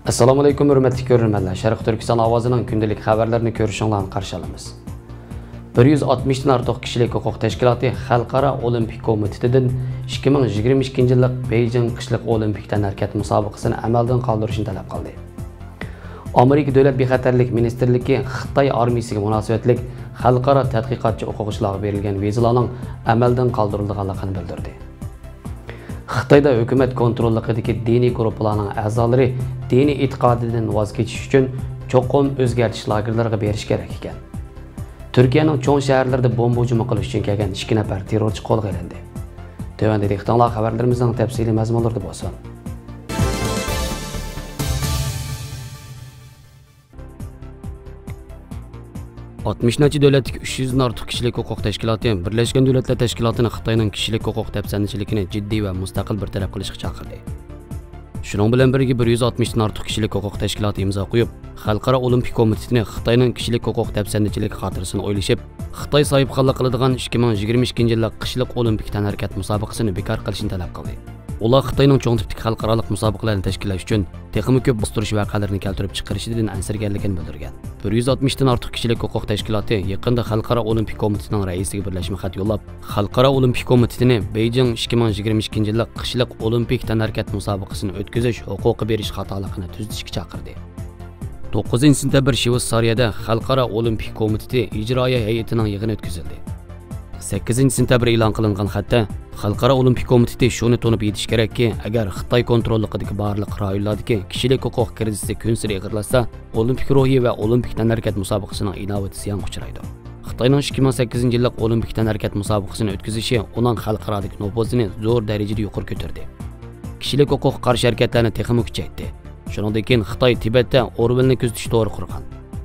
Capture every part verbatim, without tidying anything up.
ئەسسالامۇئەلەيكۇم، ھۆرمەتلىك كۆرۈرمەنلەر. شەرقىي تۈركىستان ئاۋازىنىڭ كۈندىلىك خەۋەرلىرىنى كۆرۈشۈڭلارنى قارشى ئالىمىز. بىر يۈز ئاتمىشتىن ئارتۇق كىشىلىك ھوقۇق تەشكىلاتى خەلقئارا ئولىمپىك كومىتېتىدىن ئىككى مىڭ يىگىرمە ئىككىنچى يىللىق بېيجىڭ قىشلىق ئولىمپىك تەنھەرىكەت مۇسابىقىسىنى ئەمەلدىن قالدۇرۇشنى تەلەپ قىلدى. ئامېرىكا دۆلەت بىخەتەرلىك مىنىستىرلىكى خىتاي ئارمىيىسىگە مۇناسىۋەتلىك خەلقئارا تەتقىقاتچى ئوقۇغۇچىلارغا بېرىلگەن ۋىزىلارنىڭ ئەمەلدىن قالدۇرۇلىدىغانلىقىنى بىلدۈردى. خىتايدا ھۆكۈمەت كونتروللۇقىدىكى دىنىي گۇرۇپپىلارنىڭ ئەزالىرى دىنىي ئېتىقادىدىن ۋاز كېچىش ئۈچۈن چوقۇم ئۆزگەرتىش لاگېرلىرىغا بېرىشى كېرەك ئىكەن. تۈركىيەنىڭ چوڭ شەھەرلىرىدە بومبا ھۇجۇمى قىلىش ئۈچۈن كەلگەن ئىككى نەپەر تېررورچى قولغا ئېلىندى. تۆۋەندە دىققىتىڭلار خەۋەرلىرىمىزنىڭ تەپسىلىي مەزمۇنلىرىدا بولسۇن. ئاتمىش نەچچە دۆلەتتىكى ئۈچ يۈزدىن ئارتۇق كىشىلىك ھوقۇق تەشكىلاتى بىرلەشكەن دۆلەتلەر تەشكىلاتىنى خىتاينىڭ كىشىلىك ھوقۇق دەپسەندىچىلىكىنى جىددىي ۋە مۇستەقىل بىر تەرەپ قىلىشقا چاقىردى. شۇنىڭ بىلەن بىرگە، بىر يۈز ئاتمىشتىن ئارتۇق كىشىلىك ھوقۇق تەشكىلاتى ئىمزا قويۇپ، خەلقئارا ئولىمپىك كومىتېتىنى خىتاينىڭ كىشىلىك ھوقۇق دەپسەندىچىلىكى خاتىرىسىنى ئويلىشىپ، خىتاي ساھىبخانلىق قىلىدىغان ئىككى مىڭ يىگىرمە ئىككىنچى يىللىق قىشلىق ئولىمپىك تەنھەرىكەت مۇسابىقىسىنى بىكار قىلىشنى تەلەپ قىلدى. ئۇلار خىتاينىڭ چوڭ تىپتىكى خەلقئارالىق مۇسابىقىلەرنى تەشكىللەش ئۈچۈن تېخىمۇ كۆپ باستۇرۇش ۋەقەلىرىنى كەلتۈرۈپ چىقىرىشىدىن ئەنسىرىگەنلىكىنى بىلدۈرگەن. بىر يۈز ئاتمىشتىن ئارتۇق كىشىلىك ھوقۇق تەشكىلاتى يېقىندا خەلقئارا ئولىمپىك كومىتېتىنىڭ رەئىسىگە بىرلەشمە خەت يوللاپ، خەلقئارا ئولىمپىك كومىتېتىنى بېيجىڭ ئىككى مىڭ يىگىرمە ئىككىنچى يىللىق قىشلىق ئولىمپىك تەنھەرىكەت مۇسابىقىسىنى ئۆتكۈزۈش ھوقۇقى بېرىش خاتالىقىنى تۈزىتىشكە چاقىردى. توققۇزىنچى سېنتەبىر شۋېتسارىيەدە خەلقئارا ئولىمپىك كومىتېتى ئىجرائىيە ھەيئىتىنىڭ يىغىنى ئۆتكۈزۈلدى. سەككىزىنچى سېنتەبىر ئېلان قىلىنغان خەتتە، خەلقئارا ئولىمپىك كومىتېتى شۇنى تونۇپ يېتىشى كېرەككى، ئەگەر خىتاي كونتروللۇقىدىكى بارلىق رايونلاردىكى كىشىلىك ھوقۇق كىرىزىسى كۈنسېرى ئېغىرلاشسا، ئولىمپىك روھى ۋە ئولىمپىك تەنھەرىكەت مۇسابىقىسىنىڭ ئىناۋىتى زىيانغا ئۇچرايدۇ. خىتاينىڭ ئىككى مىڭ سەككىزىنچى يىللىق ئولىمپىك تەنھەرىكەت مۇسابىقىسىنى ئۆتكۈزۈشى ئۇنىڭ خەلقئارادىكى نوپۇزىنى زور دەرىجىدە يۇقىرى كۆتۈردى. كىشىلىك ھوقۇققا قارشى ھەرىكەتلەرنى تېخىمۇ كۈچەيتتى. شۇنىڭدىن كېيىن خىتاي تىبەتتە ئورۋېلنى كۆزىتىش تورى قۇرغان.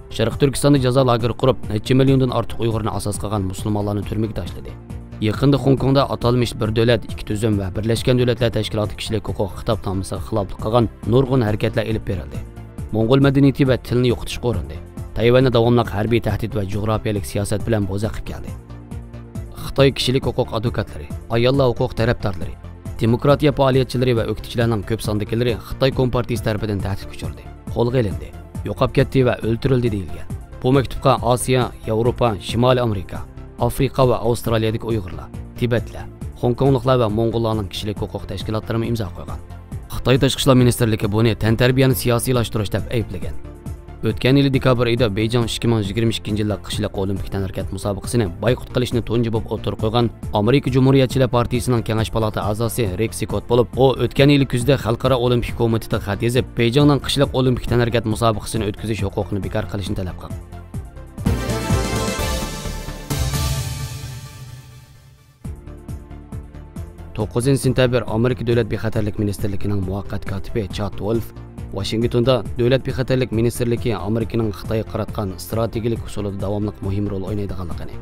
شەرقىي تۈركىستاندا جازا لاگېرى قۇرۇپ، نەچچە مىليوندىن ئارتۇق ئۇيغۇرنى ئاساس قىلغان مۇسۇلمانلارنى تۈرمىگە تاشلىدى. يېقىندا خوڭكوڭدا ئاتالمىش بىر دۆلەت، ئىككى تۈزۈم ۋە بىرلەشكەن دۆلەتلەر تەشكىلاتى كىشىلىك ھوقۇق خىتابنامىسىغا خىلاپلىق قىلغان نۇرغۇن ھەرىكەتلەر ئېلىپ بېرىلدى. موڭغۇل مەدەنىيىتى ۋە تىلىنى يوقىتىشقا ئۇرۇندى. تەيۋەننى داۋاملىق ھەربىي تەھدىت ۋە جۇغراپىيەلىك سىياسەت بىلەن بوزەك قىلىپ كەلدى. خىتاي كىشىلىك ھوقۇق ئادۋوكاتلىرى، ئاياللار ھوقۇق تەرەپدارلىرى، دېموكراتىيە پائالىيەتچىلىرى ۋە ئۆكتىچىلەرنىڭ كۆپ ساندىكىلىرى خىتاي كومپارتىيىسى تەرىپىدىن تەھدىتكە ئۇچرىدى، قولغا ئېلىندى، يوقاپ كەتتى ۋە ئۆلتۈرۈلدى دېيىلگەن. بۇ مەكتۇپقا ئاسىيا، ياۋروپا، شىمالىي ئامېرىكا، ئافرىقا ۋە ئاۋسترالىيەدىكى ئۇيغۇرلار، تىبەتلەر، خوڭكوڭلۇقلار ۋە موڭغۇللارنىڭ كىشىلىك ھوقۇق تەشكىلاتلىرىمۇ ئىمزا قويغان. خىتاي تاشقى ئىشلار مىنىستىرلىكى بۇنى تەنتەربىيەنى سىياسىيلاشتۇرۇش دەپ ئەيىبلىگەن. ئۆتكەن يىلى دېكابىر ئېيىدا بېيجىڭ ئىككى مىڭ يىگىرمە ئىككىنچى يىللىق قىشلىق ئولىمپىك تەنھەرىكەت مۇسابىقىسىنى بايقۇت قىلىشنى تۇنجى بولۇپ ئوتتۇرىغا قويغان ئامېرىكا جۇمھۇرىيەتچىلەر پارتىيىسىنىڭ كېڭەش پالاتا ئەزاسى رىك سكوت بولۇپ، ئۇ ئۆتكەن يىلى كۈزدە خەلقئارا ئولىمپىك كومىتېتىغا خەت يېزىپ، بېيجىڭنىڭ قىشلىق ئولىمپىك تەنھەرىكەت مۇسابىقىسىنى ئۆتكۈزۈش ھوقۇقىنى بىكار قىلىشنى تەلەپ قىلغان. توققۇزىنچى سېنتەبىر ئامېرىكا دۆلەت بىخەتەرلىك مىنىستىرلىكىنىڭ مۇۋەققەت كاتىپى چاد ۋولف ۋاشىنگتوندا دۆلەت بىخەتەرلىك مىنىستىرلىكى ئامېرىكىنىڭ خىتايغا قاراتقان ئىستراتېگىيەلىك ئۇسۇلىدا داۋاملىق مۇھىم رول ئوينايدىغانلىقىنى،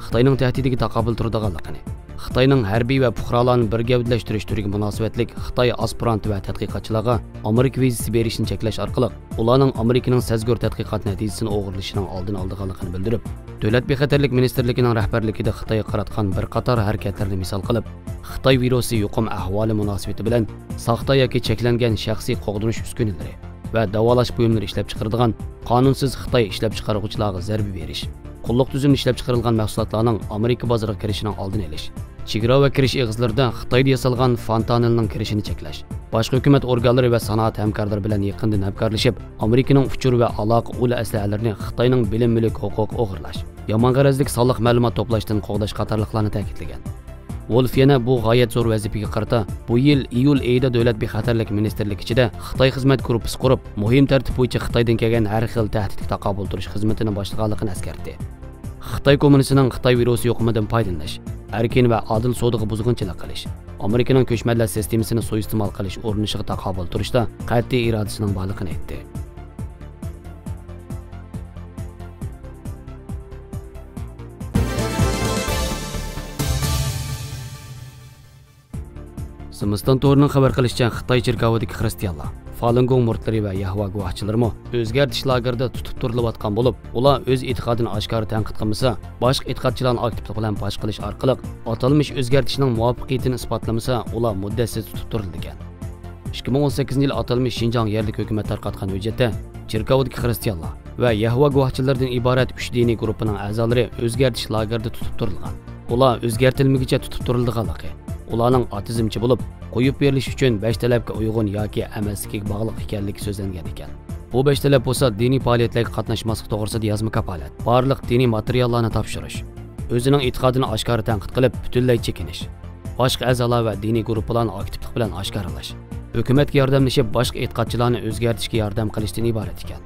خىتاينىڭ تەھدىتىگە تاقابىل تۇرىدىغانلىقىنى، خىتاينىڭ ھەربىي ۋە پۇقرالارنى بىر گەۋدىلەشتۈرۈش تۈرىگە مۇناسىۋەتلىك خىتاي ئاسپىرانت ۋە تەتقىقاتچىلارغا ئامېرىكا ۋىزىسى بېرىشنى چەكلەش ئارقىلىق، ئۇلارنىڭ ئامېرىكىنىڭ سەزگۈر تەتقىقات نەتىجىسىنى ئوغرىلىشىنىڭ ئالدىنى ئالىدىغانلىقىنى بىلدۈرۈپ، دۆلەت بىخەتەرلىك مىنىستىرلىكىنىڭ رەھبەرلىكىدە خىتايغا قاراتقان بىر قاتار ھەرىكەتلەرنى مىسال قىلىپ، خىتاي ۋىرۇسى يۇقۇم ئەھۋالى مۇناسىۋىتى بىلەن ساختا ياكى چەكلەنگەن شەخسىي قوغدىنىش ئۈسكۈنىلىرى ۋە داۋالاش بۇيۇملىرى ئىشلەپچىقىرىدىغان قانۇنسىز خىتاي ئىشلەپچىقارغۇچىلارغا زەربە بېرىش، قۇللۇق تۈزۈمدە ئىشلەپچىقىرىلغان مەھسۇلاتلارنىڭ ئامېرىكا بازىرىغا كىرىشىنىڭ ئالدىنى ئېلىش، چېگرا ۋە كىرىش ئېغىزلىرىدا خىتايدا ياسالغان فانتانېلنىڭ كىرىشىنى چەكلەش، باشقا ھۆكۈمەت ئورگانلىرى ۋە سانائەت ھەمكارلىرى بىلەن يېقىندىن ھەمكارلىشىپ، ئامېرىكىنىڭ ئۇچۇر ۋە ئالاقە ئۇل ئەسلىھەلىرىنى خىتاينىڭ بىلىم مۈلۈك ھوقۇقىغا ئوغرىلاش، يامان غەرەزلىك سانلىق مەلۇمات توپلاشتىن قوغداش قاتارلىقلارنى تەكىتلىگەن. ۋولف يەنە بۇ غايەت زور ۋەزىپىگە قارىتا بۇ يىل ئىيۇل ئېيىدا دۆلەت بىخەتەرلىك مىنىستىرلىكى ئىچىدە خىتاي خىزمەت گۇرۇپپىسى قۇرۇپ، مۇھىم تەرتىپ بويىچە خىتايدىن كەلگەن ھەر خىل تەھدىتكە تاقابىل تۇرۇش خىزمىتىنى باشلىغانلىقىنى ئەسكەرتتى. خىتاي كوممۇنىستىنىڭ خىتاي ۋىرۇسى يۇقۇمىدىن پايدىلىنىش، ئەركىن ۋە ئادىل سودىغا بۇزغۇنچىلىق قىلىش، ئامېرىكىنىڭ كۆچمەنلەر سىستېمىسىنى سۇيىئىستېمال قىلىش ئۇرۇنۇشىغا تاقابىل تۇرۇشتا قەتئىي ئىرادىسىنىڭ بارلىقىنى ئېيتتى. زىمىستان تورىنىڭ خەۋەر قىلىشىچە، خىتاي چېركاۋىدىكى خرىستىيانلار، فالۇنگوڭ مۇرىتلىرى ۋە يەھۋا گۇۋاھچىلىرىمۇ ئۆزگەرتىش لاگېرىدا تۇتۇپ تۇرۇلۇۋاتقان بولۇپ، ئۇلار ئۆز ئېتىقادىنى ئاشكارا تەنقىد قىلمىسا، باشقا ئېتىقادچىلارنى ئاكتىپلىق بىلەن پاش قىلىش ئارقىلىق ئاتالمىش ئۆزگەرتىشنىڭ مۇۋەپپەقىيىتىنى ئىسپاتلىمىسا، ئۇلار مۇددەتسىز تۇتۇپ تۇرۇلىدىكەن. ئىككى مىڭ ئون سەككىزىنچى يىلى ئاتالمىش شىنجاڭ يەرلىك ھۆكۈمەت تارقاتقان ھۆججەتتە چېركاۋدىكى خىرىستىيانلار ۋە يەھۋا گۇۋاھچىلىرىدىن ئىبارەت ئۈچ دىنىي گۇرۇپپىنىڭ ئەزالىرى ئۆزگەرتىش لاگېرىدا تۇتۇپ تۇرۇلغان. ئۇلار ئۆزگەرتىلمىگۈچە تۇتۇپ تۇرۇلىدىغانلىقى، ئۇلارنىڭ ئاتېزمچى بولۇپ، قويۇپ بېرىلىش ئۈچۈن بەش تەلەپكە ئۇيغۇن ياكى ئەمەسلىكىگە باغلىق ئىكەنلىكى سۆزلەنگەن ئىكەن. بۇ بەش تەلەپ بولسا دىنىي پائالىيەتلەرگە قاتناشماسلىق توغرىسىدا يازما كاپالەت، بارلىق دىنىي ماتېرىياللارنى تاپشۇرۇش، ئۆزىنىڭ ئېتىقادىنى ئاشكارا تەنقىد قىلىپ، پۈتۈنلەي چېكىنىش، باشقا ئەزالار ۋە دىنىي گۇرۇپپىلارنى ئاكتىپلىق بىلەن ئاشكارىلاش، ھۆكۈمەتكە ياردەملىشىپ، باشقا ئېتىقادچىلارنى ئۆزگەرتىشكە ياردەم قىلىشتىن ئىبارەت ئىكەن.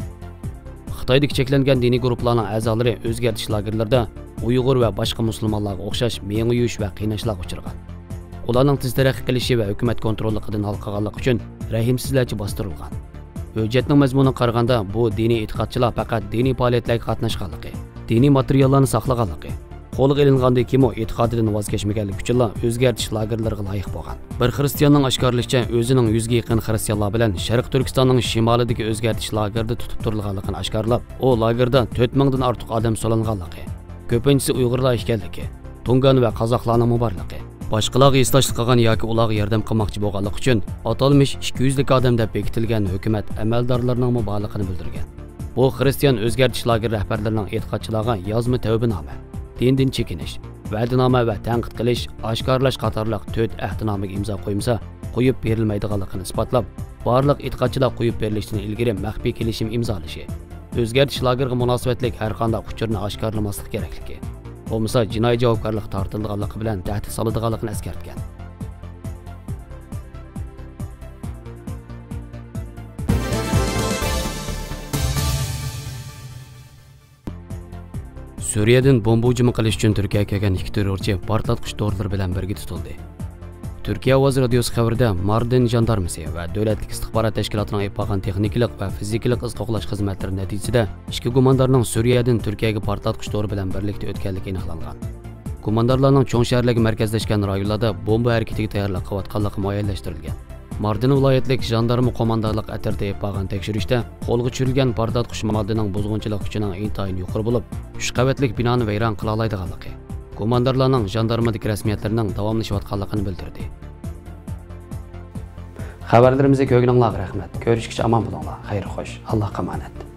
خىتايدىكى چەكلەنگەن دىنىي گۇرۇپپىلارنىڭ ئەزالىرى ئۆزگەرتىش لاگېرلىرىدا ئۇيغۇر ۋە باشقا مۇسۇلمانلارغا ئوخشاش مېڭە يۇيۇش ۋە قىيناشلارغا ئۇچرىغان. ئۇلارنىڭ تېز تەرەققىي قىلىشى ۋە ھۆكۈمەت كونتروللۇقىدىن ھال قىلغانلىقى ئۈچۈن رەھىمسىزلەرچە باستۇرۇلغان. ھۆججەتنىڭ مەزمۇنىغا قارىغاندا، بۇ دىنىي ئېتىقادچىلار پەقەت دىنىي پائالىيەتلەرگە قاتناشقانلىقى، دىنىي ماتېرىياللارنى ساقلىغانلىقى، قولغا ئېلىنغاندىن كېيىنمۇ ئېتىقادىدىن ۋاز كەچمىگەنلىكى ئۈچۈنلا ئۆزگەرتىش لاگېرلىرىغا لايىق بولغان. بىر خىرىستىياننىڭ ئاشكارىلىشىچە، ئۆزىنىڭ يۈزگە يېقىن خىرىستىيانلار بىلەن شەرقىي تۈركىستاننىڭ شىمالىدىكى ئۆزگەرتىش لاگېرىدا تۇتۇپ تۇرۇلغانلىقىنى ئاشكارىلاپ، ئۇ لاگېردا تۆت مىڭدىن ئارتۇق ئادەم سولانغانلىقى، كۆپىنچىسى ئۇيغۇرلار ئىكەنلىكى، تۇڭگان ۋە قازاقلارنىڭمۇ بارلىقى، باشقىلارغا ھېسداشلىق قىلغان ياكى ئۇلارغا ياردەم قىلماقچى بولغانلىقى ئۈچۈن ئاتالمىش ئىككى يۈزلۈك ئادەم دەپ بېكىتىلگەن ھۆكۈمەت ئەمەلدارلىرىنىڭمۇ بارلىقىنى بىلدۈرگەن. بۇ خىرىستىيان ئۆزگەرتىش لاگېرى رەھبەرلىرىنىڭ ئېتىقادچىلارغا يازما تەۋبىنامە، دىندىن چېكىنىش، ۋەدىنامە ۋە تەنقىد قىلىش، ئاشكارىلاش قاتارلىق تۆت ئەھدىنامىگە ئىمزا قويمىسا، قويۇپ بېرىلمەيدىغانلىقىنى ئىسپاتلاپ، بارلىق ئېتىقادچىلار قويۇپ بېرىلىشتىن ئىلگىرى مەخپىي كېلىشىم ئىمزالىشى، ئۆزگەرتىش لاگېرىغا مۇناسىۋەتلىك ھەرقانداق ئۇچۇرنى ئاشكارىلىماسلىق كېرەكلىكى، بولمىسا جىنايى جاۋابكارلىققا تارتىلىدىغانلىقى بىلەن تەھدىت سالىدىغانلىقىنى ئەسكەرتكەن. سۈرىيەدىن بومبا ھۇجۇمى قىلىش ئۈچۈن تۈركىيەگە كەلگەن ئىككى تېررورچى پارتلاتقۇچ دورىلىرى بىلەن بىرگە تۇتۇلدى. تۈركىيە ئاۋازى رادىيوسى خەۋىرىدە، ماردىن ژاندارمىسى ۋە دۆلەتلىك ئىستىخبارات تەشكىلاتىنىڭ ئېلىپ بارغان تېخنىكىلىق ۋە فىزىكىلىق ئىز قوغلاش خىزمەتلىرى نەتىجىسىدە، ئىككى گۇماندارنىڭ سۈرىيەدىن تۈركىيەگە پارتلاتقۇچ دورا بىلەن بىرلىكتە ئۆتكەنلىكى ئېنىقلانغان. گۇماندارلارنىڭ چوڭ شەھەرلەرگە مەركەزلەشكەن رايونلاردا بومبا ھەرىكىتىگە تەييارلىق قىلىۋاتقانلىقى مۇئەييەنلەشتۈرۈلگەن. ماردىن ۋىلايەتلىك ژاندارما قوماندانلىق ئەترىتى ئېلىپ بارغان تەكشۈرۈشتە، قولغا چۈشۈرۈلگەن پارتلاتقۇچ ماددىنىڭ بۇزغۇنچىلىق كۈچىنىڭ ئىنتايىن يۇقىرى بولۇپ، ئۈچ قەۋەتلىك بىنانى ۋەيران قىلالايدىغانلىقى، گۇماندارلارنىڭ ژاندارمىدىكى رەسمىيەتلىرىنىڭ داۋاملىشىۋاتقانلىقىنى بىلدۈردى. خەۋەرلىرىمىزنى كۆرگىنىڭلارغا رەھمەت. كۆرۈشكىچە ئامان بولۇڭلار. خەير خوش. ئاللاھقا ئامانەت.